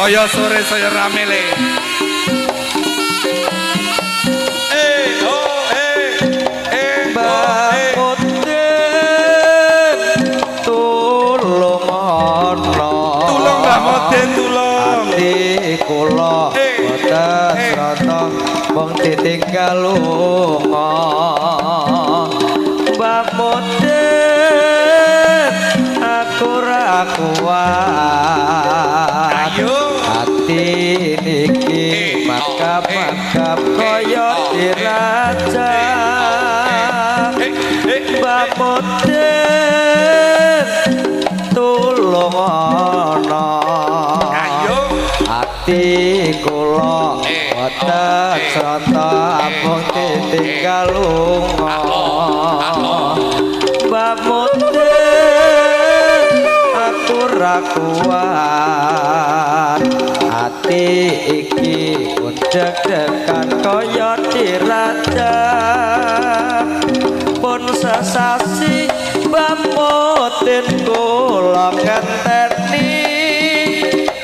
Saya sore saya rame le. Eh oh eh eh oh eh. Mbah tulung ana. Tulung Mbah Modin tulung. Ati kula Eh, boten eh. srata mung ditinggal lunga. Mbah Modin aku ra kuat. Ayo. Ati niki Eh, makap-makap oh, eh, kaya oh, eh, diraja. Eh, eh, Mbah eh. Modin tulung ana. Ayo. Ati kula Eh, boten oh, eh, srata eh, mung oh, ditinggal eh. lunga. Ah, oh, Mbah Modin aku ra kuat. Ati iki deg-degan kaya diraja. Pun sesasi Mbah Modin kula ngenteni,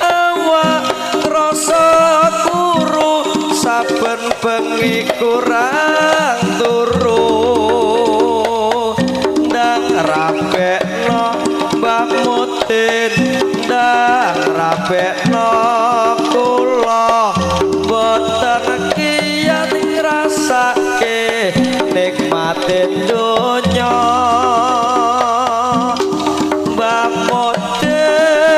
awak krasa kuru saben bengi kurang turu. Ndang rabekno Mbah Modin, ndang rabekno kula, boten kiyat ngrasake nikmate donya. Mbah Modin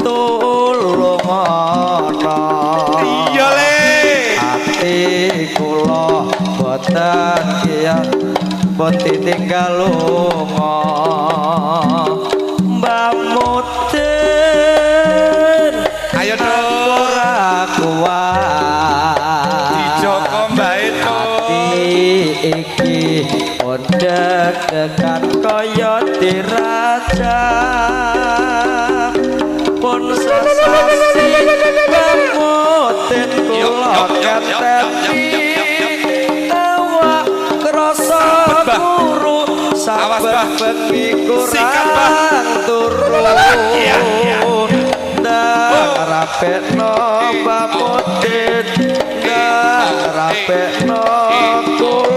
tulung ana. Iya le. Ati kula boten kiyat boten tinggal lunga. Mbah Modin Ayo aku dong. ora kuat. Dijoko mbae to. Ati iki deg-degan kaya diraja. Pun sesasi Mbah Modin kula Yuk, yuk, yuk, yuk, ngenteni, yuk, yuk, yuk, yuk. awak krasa Sabet, Bah. kuru Awas, saben Bah. bengi Sikat, Bah. kurang turu. Iya, iya. Ndang rabekno Mbah Modin, ndang rabekno kula.